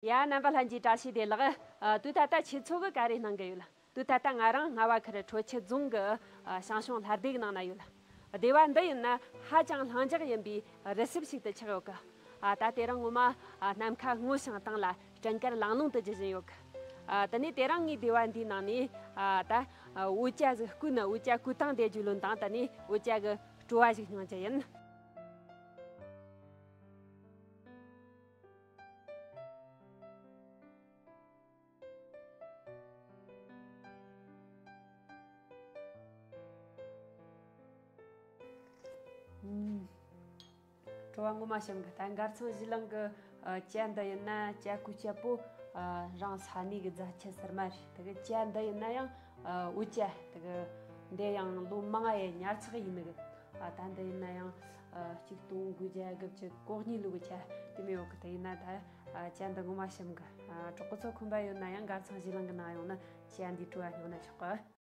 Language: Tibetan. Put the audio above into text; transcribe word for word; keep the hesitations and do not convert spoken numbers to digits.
ཡ། རྣམ་པ་ལྷན་རྒྱས་བཀྲ་ཤིས་བདེ་ལེགས། ཨ། དུས་ད་ལྟ་ཁྱེད་ཚོ་གི་ག་རེ་གནང་གི་ཡོད། དུས་ད་ལྟ་ང་རང་རྔ་བ་ཁུལ་ཁྲོ་ཆུ་རྫོང་གི་ཨ་ཞང་ཞུང་ལྷ་སྡེ་གི་ནང་ན་ཡོད། སྡེ་བ་འདི་ཡིན་ན་ཧ་ཅང་ལྷིང་འཇགས་ཡིན་པའི་རི་སེབ་ཞིག་ཏུ་ཆགས་ཡོད་གི། ཨ། ད་དེ་རིང་ངོ་མ་ཨ་ནམ་མཁའ་སྔོ་ཞིང་དྭངས་ལ་སྤྲིན་དཀར་ལང་ལོང་དུ་རྒྱུ་བཞིན་ཡོད་གི། ཨ། དེ་ནས་དེ་རིང་ངའི་སྡེ་བ་འདིའི་ནང་ནས་ཨ་ད་ཨ་འོ་ཇ་ཟིག་བརྐོས་ནས། འོ་ཇ་བརྐོས་སྟངས་དེ་རྒྱུས་ལོན་དང་། དེ་ནས་འོ་ཇ་གི་བྲོ་བ་ཞིག་མྱོང་རྒྱུ་ཡིན། ཨུམ། བྲོ་བ་ངོ་མ་ཞིམ་གི། ད་མགར་ཚང་གཞི་ལང་གི་ཨ་ཇ་འདི་ཡིན་ན་ཇ་ཁུ་ཆ་པོ། ཨ། རང་ས་གནས་ཀྱི་རྫ་ཆུ་ཟེར་མ་རེད། དེ་གི་ཇ་འདི་ཡིན་ན་ཡང་ཨ་འོ་ཇ་དེ་གི་འདི་ཡང་ལོ་མང་ཡི་ཉར་ཚགས་ཡིན་ནི་གི། ཨ། ད་འདི་ཡིན་ན་ཡང་ཨ་ཆིག་སྟོང་དགུ་བརྒྱ་དགུ་བཅུ་གོ་གཉིས་ལོ་གི་ཇ་དེ་མོ་ཡོད་གི། དེ་ཡིན་ན་ད་ཨ་ཇ་འདི་ངོ་མ་ཞིམ་གི། ཨ། གྲོགས་པོ་ཚོ་ཁོམ་པ་ཡོད་ན་ཡང་མགར་ཚང་གཞི་ལང་གི་ནང་ཡོང་ན་ཇ་འདི་བྲོ་བ་མྱོང་ན་ཆོག་གི།